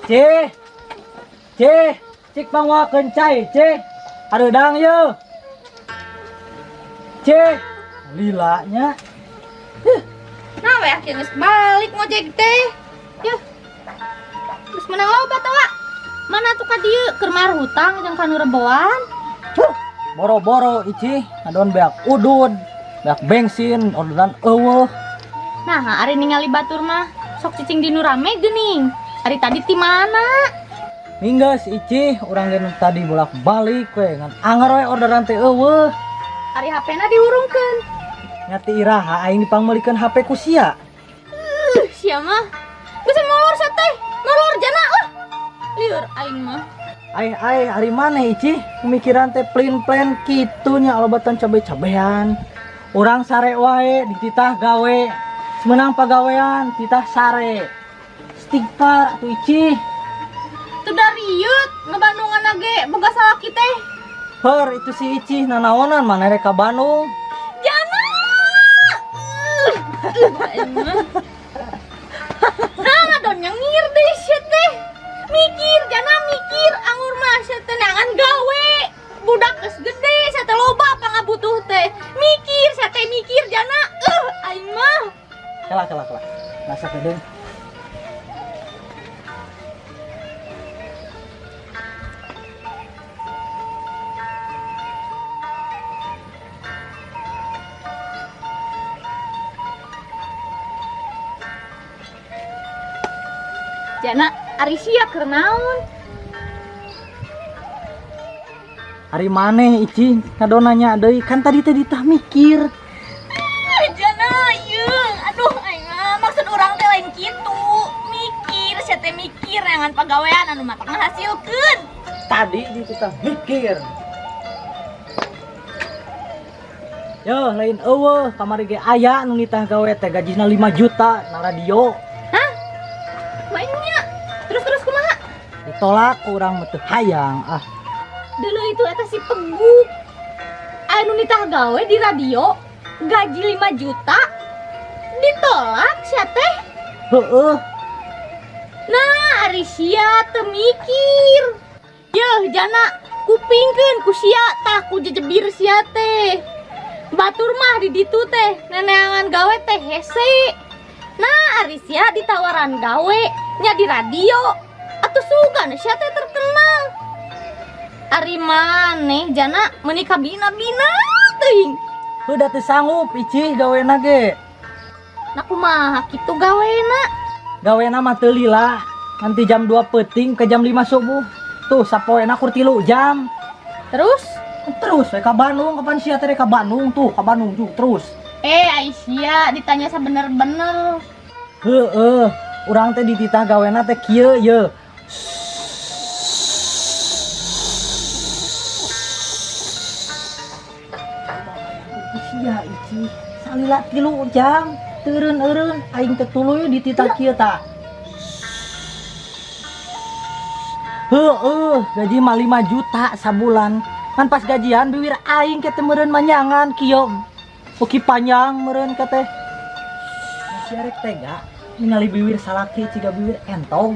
Cih. Cih, cik pangwakeun cai, cih. Hareudang yeuh. Cih, lila nya. Huh. Nah, we akhirnya geus balik ngojek teh. Yeuh. Geus menang loba teh, Wak. Mana tuh ka dieu keur mayar hutang jeung ka nu reboan? Huh. Boro-boro Icih, ngadon beak udud, beak bensin, orderan eueuh. Nah, ari ningali batur mah sok cicing di nu rame geuning. Ari tadi ti mana? Minggeus Icih, urang ge nu tadi bolak-balik we ngan anger we orderan teh eueuh. Ari HP-na dihurungkeun. Nya ti iraha aing dipangmeulikeun HP ku sia. Sia mah. Geus molor sia teh. Molor jana ah. Lieur aing mah. Ai ai ari maneh Icih, pemikiran teh plin-plan kitu nya alobatan cabe-cabean. Urang sare wae dititah gawe. Semenang pagawean titah sare. Istighfar atuh Icih. Teu darieut ngebandungan ge boga salaki teh. Heur itu si Icih nanaonan maneh rek ka Bandung. Jana. Aing mah. Nah, ngadon nyengir deh sia teh. Mikir, jana mikir anggur mah sia teh neangan gawe. Budak geus gede sia teh loba pangabutuh teh. Mikir sia teh mikir jana. Aing mah. Kela kela kela. Masak deui. Jana, ari sia keur naon? Ari maneh Icih ngadon nanya deui kan tadi teh ditah mikir. Jana, yeung. Aduh, aing mah maksud urang teh lain kitu. Mikir, sia teh mikir neangan pagawean anu matak ngahasilkeun. Tadi dititah mikir. Yo, lain eueuh kamari ge aya nu nitah gawe teh gajina 5 juta na radio. Hah? Banyak. Terus-terus kumaha? Ditolak ku urang mah teu hayang ah. Dulu itu eta si peguk. Anu nitah gawe di radio gaji 5 juta ditolak sia teh. Heeh. Nah, ari sia teu mikir. Yeuh, jana kupingkeun ku sia tah ku jejebir sia teh. Batur mah di ditu teh neneangan gawe teh hese. Nah, ari sia ditawaran gawe nya di radio. Atuh sugan sia teh terkenal. Ari maneh jana meuni kabina-bina teuing. Heuh da teu sanggup Icih gawena ge. Nah kumaha kitu gawena? Gawena mah teu lila. Nanti jam 2 peuting ke jam 5 subuh. Tuh sapoena kur 3 jam. Terus? Terus we ka Bandung, kapan sia teh ka Bandung tuh, ka Bandung tuh terus. Aisyah ditanya sabener-bener. Heeh, urang teh dititah gawena teh kieu ye. Sia Icih, salila 3 jam teureun-eureun aing teh tuluy dititah kieu tah. Heeh, gaji mah 5 juta sabulan. Kan pas gajian biwir aing ke teh meureun manyangan kieu. Uki panjang meureun ke teh. Sia rek tega ningali biwir salaki ciga biwir entong.